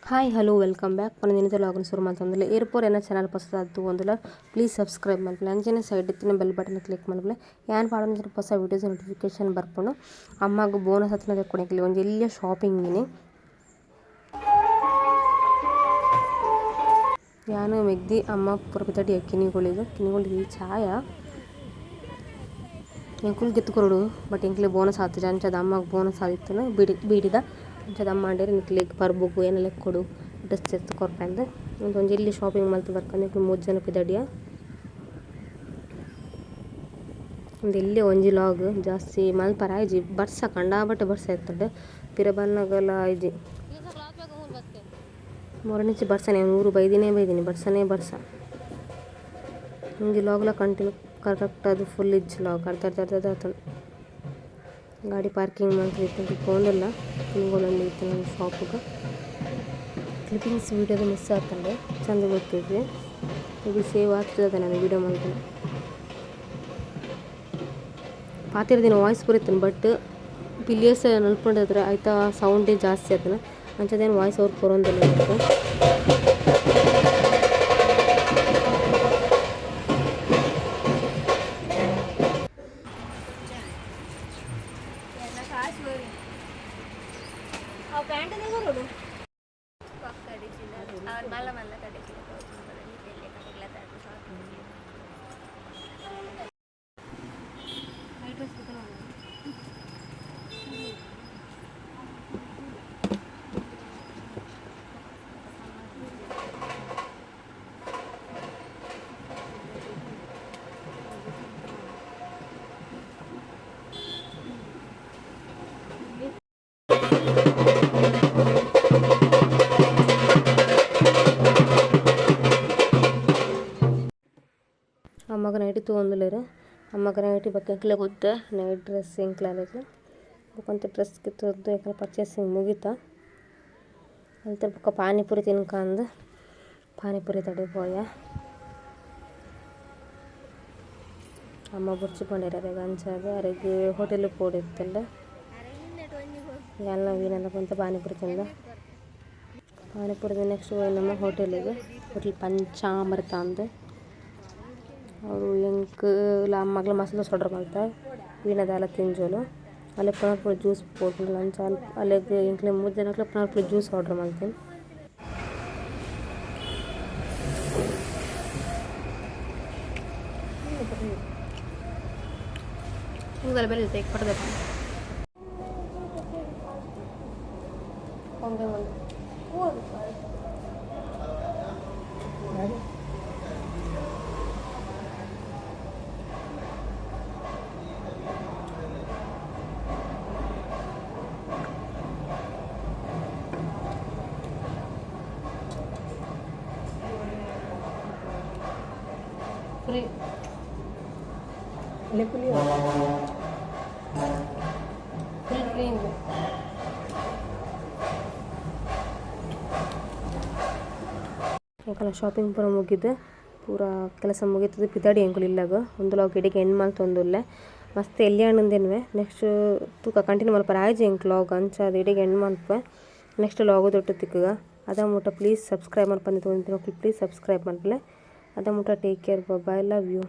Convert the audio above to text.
Hi hello welcome back. ಪನದಿನದ ಲಾಗನ್ ಶುರು ಮಲ್ತೊಂದುಲ್ಲೆ. ಏರ್ಪೋರ್ ಎನ್ನ channel ಪೊಸದಾದ್ ತೂವೊಂದುಲ್ಲ, please subscribe ಮಲ್ಪುಲೆ. ಅಂಚನೆ ಸೈಡ್ ಇತ್ತಿನ bell button click ಮಲ್ಪುಲೆ. ಯಾನ್ ಪಾಡುನ ಪೊಸ ವೀಡಿಯೋಸ್ ನೋಟಿಫಿಕೇಶನ್ ಬರ್ಪುಂಡು. ಅಮ್ಮಗ್ ಬೋನಸ್ ಅತ್ನ ದೆಕ್ಕೊನೆಕ್ಲೆ ಒಂಜಿ ಎಲ್ಯ ಶಾಪಿಂಗ್ ಮಿನಿ. ಯಾನ್ ಮೆಗ್ದಿ ಅಮ್ಮ ಪೂರ ಪಿದಡಿಯ ಕಿನ್ನಿಗೋಳಿಗ್. ಕಿನ್ನಿಗೋಳಿ ಛಾಯ ಎಂಕುಲು ಗೆತ್ತ್ ಕೊರೊಡು, ಬಟ್ ಎಂಕ್ಲೆ ಬೋನಸ್ ಆತುಜಿ. ಅಂಚಾದ್ ಅಮ್ಮಗ್ ಬೋನಸ್ ಆದಿತ್ತುಂಡು ಬೀಡಿ ಬೀಡಿದ. ಅಂಚಾದ್ ಅಮ್ಮ ಪಂಡೆರ್ ನಿಕ್ಲೆಗ್ ಪರ್ಬೊಗು ಎನ್ನ ಲೆಕ್ಕೊಡು ಡ್ರೆಸ್ ದೆತ್ತ್ ಕೊರ್ಪೆಂದ್. ಉಂದೊಂಜಿ ಎಲ್ಯ ಶಾಪಿಂಗ್ ಮಲ್ತ್ ಬರ್ಕಂದ್ ಎಂಕುಲು ಮೂಜಿ ಜನ ಪಿದಡಿಯ. ಉಂದು ಎಲ್ಯ ಒಂಜಿ ಲಾಗ್, ಜಾಸ್ತಿ ಮಲ್ಪರೆ ಆಯಿಜಿ. ಬರ್ಸ ಕಂಡಾಬಟ್ಟೆ ಬರ್ಸ ಇತ್ತುಂಡು, ಪಿರ ಬನ್ನಗಲ ಆಯಿಜಿ. ಮೊರನಿಚಿ ಬರ್ಸನೆ ಊರು ಬೈದಿನೇ ಬೈದಿನಿ, ಬರ್ಸನೇ ಬರ್ಸ. ಒಂಜಿ ಲಾಗ್ಲ ಕಂಟಿನ್ಯೂ ಕರೆಕ್ಟ್ ಅದು ಫುಲ್ ಇಜ್ಜಿ ಲಾಗ್, ಅರ್ಧ ಅರ್ಧ ಅರ್ಧ ಆತುಂಡು. ಗಾಡಿ ಪಾರ್ಕಿಂಗ್ ಮಲ್ತ್ ಪೋವೊಂದುಲ್ಲ ಕಿನ್ನಿಗೋಳಿ ಇತ್ತಿನ ಶಾಪುಗು. ಕ್ಲಿಪ್ಪಿಂಗ್ಸ್ ವೀಡಿಯೋದ ಮಿಸ್ ಆತುಂಡು, ಚಂದ ಗೊತ್ತಿಜ್ಜಿ. ಇದು ಸೇವ್ ಆತುಜ ನಾನು ವೀಡಿಯೋ ಮಲ್ತಿನ. ಪಾತೆರ್ದಿನ ವಾಯ್ಸ್ ಪೂರ ಇತ್ತುಂಡು, ಬಟ್ ಪಿಲಿಯರ್ಸ್ ನಲ್ಪುಂಡತ್ರ ಐತ ಸೌಂಡೇ ಜಾಸ್ತಿ ಆತುಂಡು. ಅಂಚಾದ್ ವಾಯ್ಸ್ ಓವರ್ ಕೊರೊಂದುಲ್ಲೆ ಎಂಕ್. ಅಮ್ಮಗ್ ನೈಟಿ ತೂವೊಂದುಲ್ಲೆರ್. ಅಮ್ಮಗ್ ನೈಟಿ ಬೊಕ್ಕ ಎಂಕ್ಲೆಗ್ ಒಂತೆ ನೈಟ್ ಡ್ರೆಸ್ ಎಂಕ್ಲೆಗ್ ಬೊಕ ಒಂತೆ ಡ್ರೆಸ್ ಗೆತೊಂದು ಎಂಕಲ್ನ ಪರ್ಚೇಸಿಂಗ್ ಮುಗಿತ. ಅಲ್ತ ಬೊಕ ಪಾನಿಪುರಿ ತಿನ್ಕಂದ್ ಪಾನಿಪುರಿ ತಡೆ ಪೋಯ. ಅಮ್ಮ ಬೊರ್ಚಿ ಪಂಡೆರ್ ಅರೆಗ್, ಅಂಚಾದ್ ಅರೆಗ್ ಹೋಟೆಲ್ ಪೋಡಿತ್ತುಂಡು. ಯಾನ್ಲ ವೀಣಲ ಪೋಂತ ಪಾನಿಪುರಿ ತಿಂದ. ಪಾನಿಪುರಿ ನೆಕ್ಸ್ಟ್ ಪೋಯಿನಮ್ಮ ಹೋಟೆಲಿಗ್, ಹೋಟೆಲ್ ಪಂಚಾಮೃತ ಅಂದ್. ಅವು ಎಂಕ್ ಲ ಅಮ್ಮಗ್ಲ ಮಸಾಲೆ ದೋಸೆ ಆರ್ಡರ್ ಮಲ್ತ, ವೀಣಾ ದಾಲ ತಿಂಜೋಲು. ಅಲೆ ಪುನರ್ಪುಳಿ ಜ್ಯೂಸ್ ಪೋಪುಂಡು ಅಂಚ ಅಲೆಗ್ ಎಂಕ್ಲೆ ಮೂಜಿ ಜನಕ್ಲ ಪುನರ್ಪುಳಿ ಜ್ಯೂಸ್ ಆರ್ಡರ್ ಮಲ್ತಿನಿ. ಒಂದೇ ಒಂದು. ಫ್ರೀ. Full free. ಎಂಕಲ್ನ ಶಾಪಿಂಗ್ ಪೂರ ಮುಗಿದ್, ಪೂರ ಕೆಲಸ ಮುಗಿತುದು ಪಿದಡಿ ಎಂಕುಲು ಇಲ್ಲಗ್. ಉಂದುಲ ಇಡೆಗ್ ಎಂಡ್ ಮಲ್ತೊಂದುಲ್ಲೆ. ಮಸ್ತ್ ಎಲ್ಯ ಆಂಡ್ ನೆಕ್ಸ್ಟ್ ತೂಕ ಕಂಟಿನ್ಯೂ ಮಲ್ಪರೆ ಆಯ್ಜಿ ಎಂಕ್ ಲಾಗ್, ಅಂಚಾದ್ ಇಡೆಗ್ ಎಂಡ್ ಮನ್ಪುವೆ. ನೆಕ್ಸ್ಟ್ ಲಾಗ್ ದೊಟ್ಟು ತಿಕ್ಕುಗ. ಅದ ಮುಟ ಪ್ಲೀಸ್ ಸಬ್ಸ್ಕ್ರೈಬ್ ಮಲ್ಪಂದೆ ತೂವೊಂದಿತ್ತಿನಕುಲು ಪ್ಲೀಸ್ ಸಬ್ಸ್ಕ್ರೈಬ್ ಮಲ್ಪುಲೆ. ಅದ ಮುಟ take care, bye, love you.